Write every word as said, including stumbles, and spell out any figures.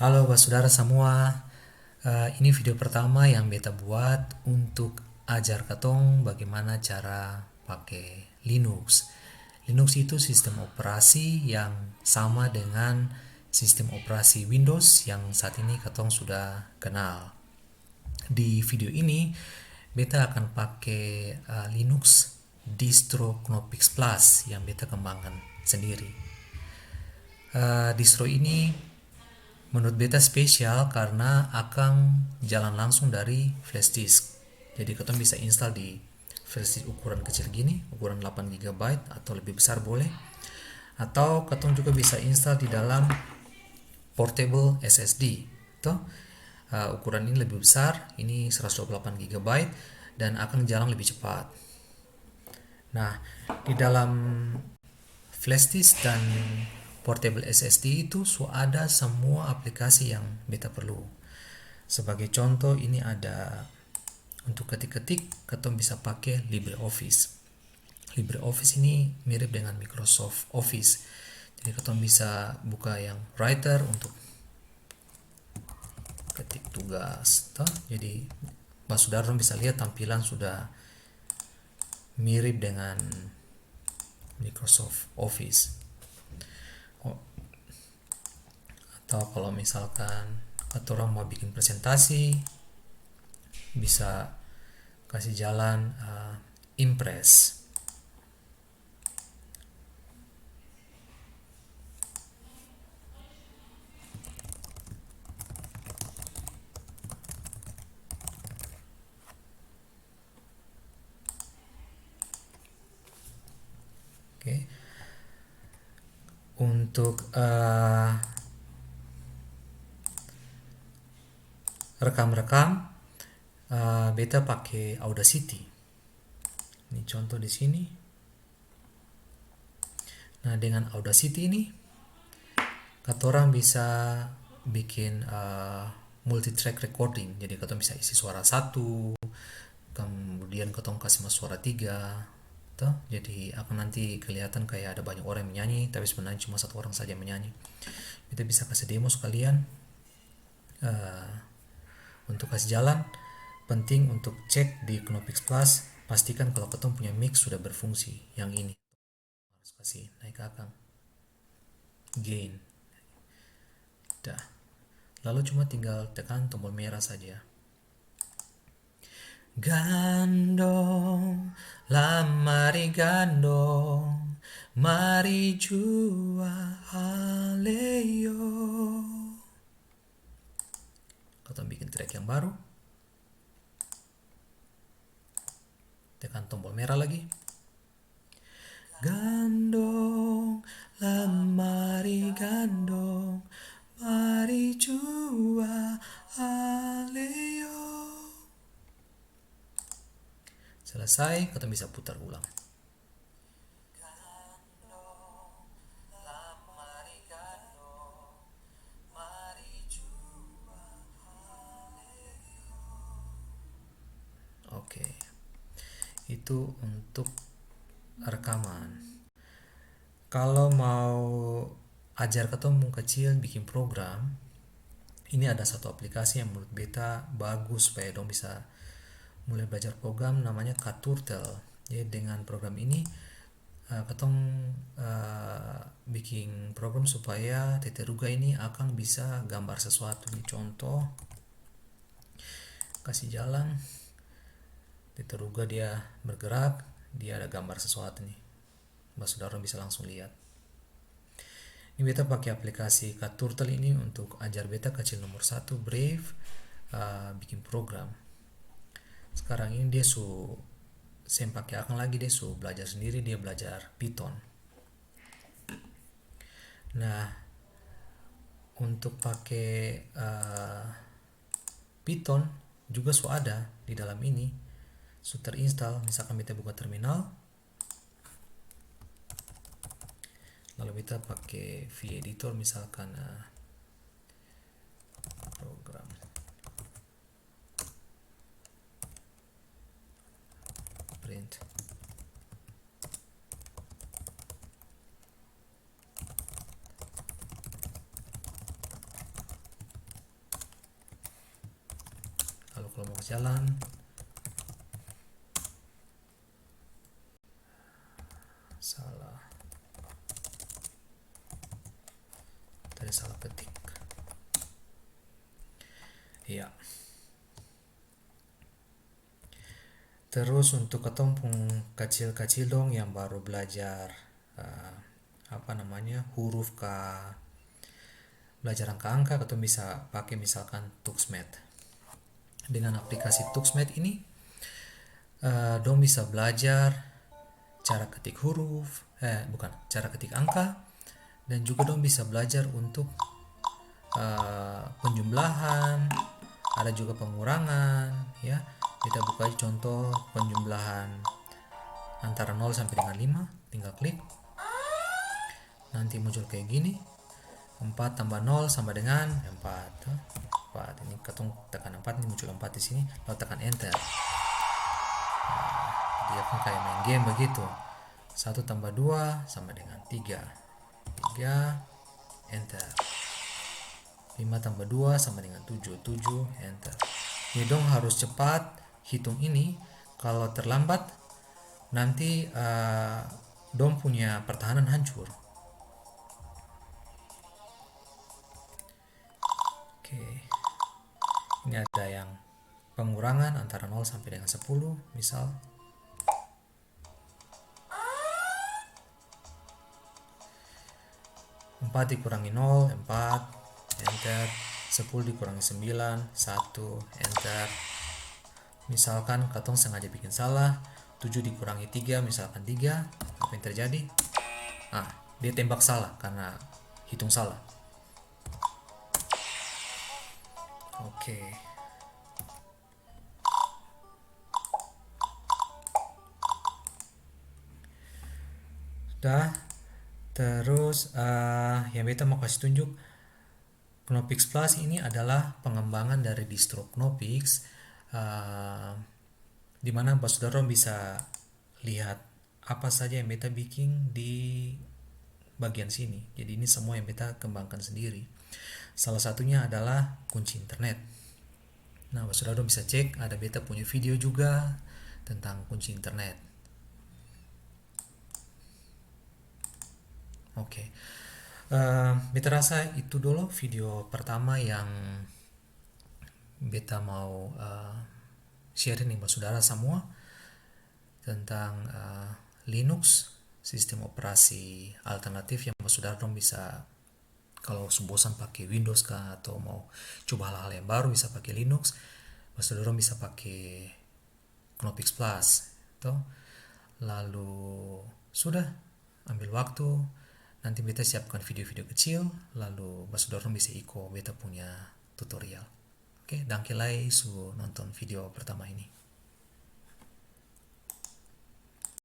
Halo basudara samua, eh, ini video pertama yang beta buat untuk ajar katong bagimana cara pake Linux. Linux itu sistem operasi yang sama dengan sistem operasi Windows yang saat ini katong sudah kenal. Di video ini, beta akan pake, eh, Linux distro Knoppix Plus yang beta kembangkan sendiri. Eh, distro ini menurut beta spesial karna akang jalan langsung dari flash disk. Jadi katong bisa install di flash disk ukuran kecil gini, ukuran delapan gigabyte atau lebih besar boleh. Atau katong juga bisa install di dalam portable S S D, toh. Eh, ukuran ini lebih besar, ini seratus dua puluh delapan gigabyte, dan akang jalan lebih cepat. Nah, di dalam flash disk dan portable S S D itu su ada semua aplikasi yang beta perlu. Sebagai contoh, ini ada untuk ketik-ketik, katong bisa pake LibreOffice. LibreOffice ini mirip dengan Microsoft Office. Jadi, katong bisa buka yang writer untuk ketik tugas, toh. Jadi, basudara dong bisa lihat tampilan sudah mirip dengan Microsoft Office. Oh, atau kalau misalkan katorang mau bikin presentasi, bisa kasih jalan, eh, Impress. Oke. Untuk, eh, rekam-rekam, eh, beta pake Audacity. Ini contoh di sini. Nah, dengan Audacity ini, katorang bisa bikin, eh, multi track recording. Jadi, katong bisa isi suara satu, kemudian katong kasi masuk suara tiga, toh. Jadi, akang nanti kelihatan kayak ada banyak orang yang menyanyi, tapi sebenarnya cuma satu orang saja yang menyanyi. Beta bisa kasi demo sekalian. Eh, untuk kasi jalan, penting untuk cek di Knoppix Plus, pastikan kalau katong punya mic sudah berfungsi, yang ini. Harus kasi naik akang. Gain. Dah. Lalu cuma tinggal tekan tombol merah saja. Gandong, la mari gandong, mari jua ale yo. Katong bikin track yang baru. Tekan tombol merah lagi. Gandong, la mari gandong, mari jua ale yo. Selesai, katong bisa putar ulang. Oke, itu untuk rekaman. Kalau mau ajar katong pung kecil biking program, ini ada satu aplikasi yang menurut beta bagus supaya dong bisa mulai belajar program, namanya KTurtle. Jadi, dengan program ini, eh, katong, eh, biking program supaya teteruga ini akang bisa gambar sesuatu. Ini contoh, kasi jalan, teteruga dia bergerak, dia ada gambar sesuatu nih. Basudara dong bisa langsung lihat. Ini beta pake aplikasi KTurtle ini untuk ajar beta kacil nomor satu, Brave, uh, biking program. Sekarang ini dia su seng pake akang lagi, dia su belajar sendiri, dia belajar Python. Nah, untuk pake, uh, Python juga su ada di dalam ini, su terinstall. Misalkan beta buka terminal, lalu beta pake vi editor, misalkan, eh, program print. Kalau mau ke jalan, salah. Tadi salah ketik. Iya. Terus untuk katong pung kacil-kacil dong yang baru belajar, eh, apa namanya, huruf ka, belajar angka-angka, katong bisa pake misalkan TuxMath. Dengan aplikasi TuxMath ini, eh, dong bisa belajar cara ketik huruf, eh, bukan, cara ketik angka, dan juga dong bisa belajar untuk, eh, penjumlahan, ada juga pengurangan, ya. Kita buka aja contoh penjumlahan antara nol sampai dengan lima, tinggal klik. Nanti muncul kayak gini, empat tambah nol sama dengan empat, to. Empat, ini katong tekan empat, ini muncul empat di sini, lalu tekan enter. Nah, dia kan kayak main game begitu. Satu tambah dua sama dengan tiga. Tiga, enter. Lima tambah dua sama dengan tujuh, tujuh, enter. Jadi dong harus cepat hitung ini, kalau terlambat nanti, eh, dong punya pertahanan hancur. Oke. Ini ada yang pengurangan antara nol sampai dengan sepuluh, misal. Empat dikurangi nol, empat, enter. Sepuluh dikurangi sembilan, satu, enter. Misalkan katong sengaja bikin salah, tujuh dikurangi tiga, misalkan tiga, apa yang terjadi? Ah, dia tembak salah karena hitung salah. Oke. Sudah. Terus, eh, yang beta mau kasih tunjuk, Knoppix Plus ini adalah pengembangan dari distro Knoppix, eh, di mana basudara dong bisa lihat apa saja yang beta biking di bagian sini. Jadi, ini semua yang beta kembangkan sendiri. Salah satunya adalah kunci internet. Nah, basudara dong bisa cek, ada beta punya video juga tentang kunci internet. Oke. Eh, beta rasa itu dolo video pertama yang beta mau, eh, sharing deng basudara samua tentang, eh, Linux, sistem operasi alternatif yang basudara dong bisa, kalo su bosan pake Windows ka, atau mau coba hal-hal yang baru, bisa pake Linux, basudara dong bisa pake Knoppix Plus, to. Lalu, sudah, ambil waktu, nanti beta siapkan video-video kecil, lalu basudara dong bisa iko beta punya tutorial. Oke, dangke lai su nonton video pertama ini.